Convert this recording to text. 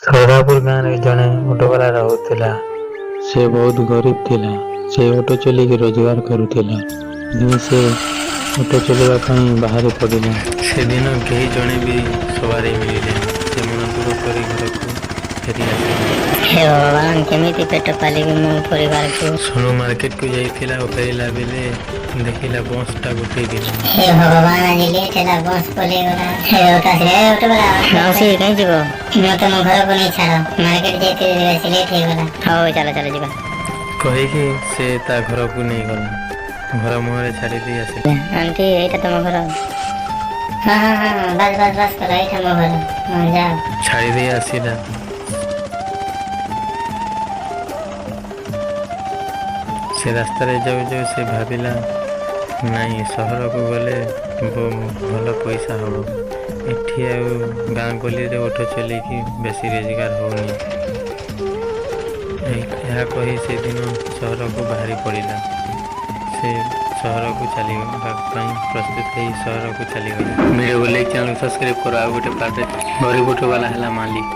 ସରଦାପୁର ଗାଁରେ ଜଣେ ଅଟୋବାଲା ରହୁଥିଲା। ସେ ବହୁତ ଗରିବ ଥିଲା। ସେ ଅଟୋ ଚଲେଇକି ରୋଜଗାର କରୁଥିଲା। ଦିନେ ସେ ଅଟୋ ଚଲେଇବା ପାଇଁ ବାହାରି ପଡ଼ିଲା। ସେଦିନ କେହି ଜଣେ ବି ସବାରି ମିଳିଲେନି। ସେ ମନ ଦୁଃଖ କରି ଘରକୁ ଫେରି ଆସିଲା। ହେ ଭଗବାନ, କେମିତି ପେଟ ପାଲିବି ମୋ ପରିବାରକୁ? ସୋନୁ ମାର୍କେଟକୁ ଯାଇଥିଲା ଓ ଫେରିଲା ବେଳେ ଦେଖିଲା ବସଟା ଗୋଟେ ଦିନ। ହେ ଭଗବାନ, ଆଜି ଲେଟ୍ ହେଲା, ବସ୍ ପଳେଇଗଲା। ହେ ଅଟୋ ଆସିଲେ, ଏ ଅଟୋ ବାଲା। ମାଉସୀ, କାହିଁ ଯିବ? ମତେ ମୋ ଘରକୁ ନେଇ ଛାଡ଼। ମାର୍କେଟ ଯାଇଥିଲି, ବେଶୀ ଲେଟ୍ ହେଇଗଲା। ହଉ, ଚାଲ ଚାଲ ଯିବା। କହିକି ସେ ତା ଘରକୁ ନେଇଗଲା। ଘର ମୁହଁରେ ଛାଡ଼ି ଦେଇ ଆସିଲା। ଆଣ୍ଟି, ଏଇଟା ତମ ଘର? ହଁ, ବାସ୍ ବାସ୍ ବାସ୍ କର, ଏଇଟା ମୋ ଘର। ହଁ, ଯାଅ। ଛାଡ଼ି ଦେଇ ଆସିଲା। ସେ ରାସ୍ତାରେ ଯାଉ ଯାଉ ସେ ଭାବିଲା, ନାଇଁ, ସହରକୁ ଗଲେ ଭଲ ପଇସା ହବ। ଏଠି ଆଉ ଗାଁ ଗହଳିରେ ଅଟୋ ଚଲେଇକି ବେଶୀ ରୋଜଗାର ହଉନି। ଏହା କହି ସେଦିନ ସହରକୁ ବାହାରି ପଡ଼ିଲା। ସେ ସହରକୁ ଚାଲିବା ପାଇଁ ପ୍ରସ୍ତୁତ ହେଇ ସହରକୁ ଚାଲିଗଲା। ଭିଡ଼ିଓକୁ ଲାଇକ୍, ଚ୍ୟାନେଲ୍ ସବସ୍କ୍ରାଇବ୍ କର। ଆଉ ଗୋଟେ ପାର୍ଟରେ ଗରିବ ଅଟୋବାଲା ହେଲା ମାଲିକ।